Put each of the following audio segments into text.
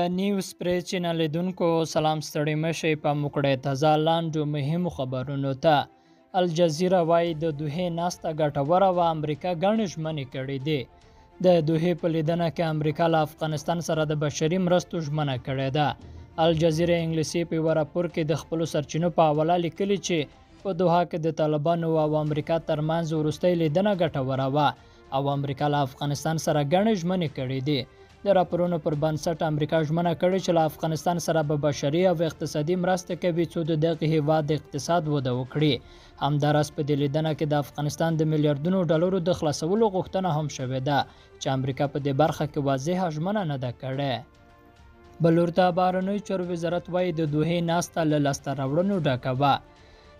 نیوز پرې چینل لیدونکو سلام، ستړي مشي په مکړې تازه لاندو مهمو خبرونو ته. الجزیره وايي د دوحې ناسته ګټوره وه، امریکا ګڼې ژمنې کړې دي. د دوحې په لیدنه کې امریکا له افغانستان سره د بشري مرستو ژمنه کړې ده. الجزیره انګلیسي په یوه راپور کې د خپلو سرچینو په حواله لیکلي چې په دوحه کې د طالبانو او امریکا ترمنځ وروستۍ لیدنه ګټوره وه او امریکا له افغانستان سره ګڼې ژمنې کړې دي. د راپورونو پر بنسټ امریکا ژمنه کړې چې له افغانستان سره به بشري او اقتصادي مرسته کوي څو د دغه هیواد اقتصاد وده وکړي. همداراز په دې لیدنه کې د افغانستان د میلیاردونو ډالرو د خلاصولو غوښتنه هم شوې ده چې امریکا په دې برخه کې واضحه ژمنه نه ده کړې. بل لور ته بهرنیو چارو وزارت وایي د دوحې ناسته له لاسته راوړنو ډکه وه.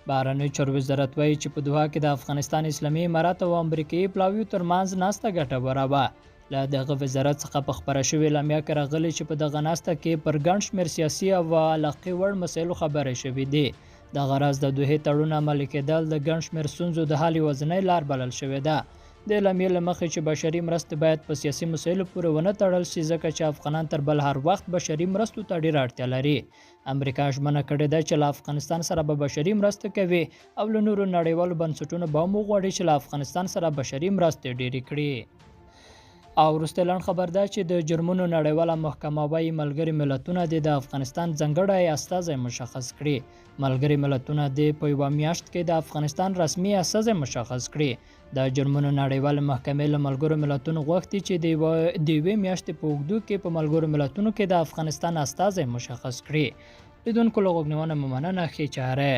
بهرنیو چارو وزارت وایي چې په دوحه کې د افغانستان اسلامي امارت او امریکایي پلاویو ترمنځ ناسته ګټوره وه. له دغه وزارت څخه په خپره شوې اعلامیه کې راغلي چې په دغه ناسته کې پر ګڼ شمېر سیاسي او علاقې وړ مسایلو خبرې شوې دي. دغه راز د دوحې تړون عملي کېدل د ګڼ شمېر ستونزو د حل یوازینۍ لار بلل شوې ده. د اعلامیې له مخې چې بشري مرستې باید په سیاسي مسایلو پورې ونه تړل شي، ځکه چې افغانان تر بل هر وخت بشري مرستو ته ډېره اړتیا لري. امریکا ژمنه کړې ده چې له افغانستان سره به بشري مرسته کوي او له نورو نړیوالو بنسټونو به هم وغواړي چې له افغانستان سره بشري مرستې ډېرې کړي. او وروستی لنډ خبر دا چې د جرمونو نړیواله محکمه وايي ملګري ملتونه دې د افغانستان ځانګړی استازی مشخص کړي. ملګري ملتونه دې په یوه میاشت کې د افغانستان رسمي استازی مشخص کړي. د جرمونو نړیوالې محکمې له ملګرو ملتونو غوښتي چې د یوې میاشتې په اوږدو کې په ملګرو ملتونو کې د افغانستان استازی مشخص کړي. لیدونکو له غوږنیونه مو مننه، ښې چارې.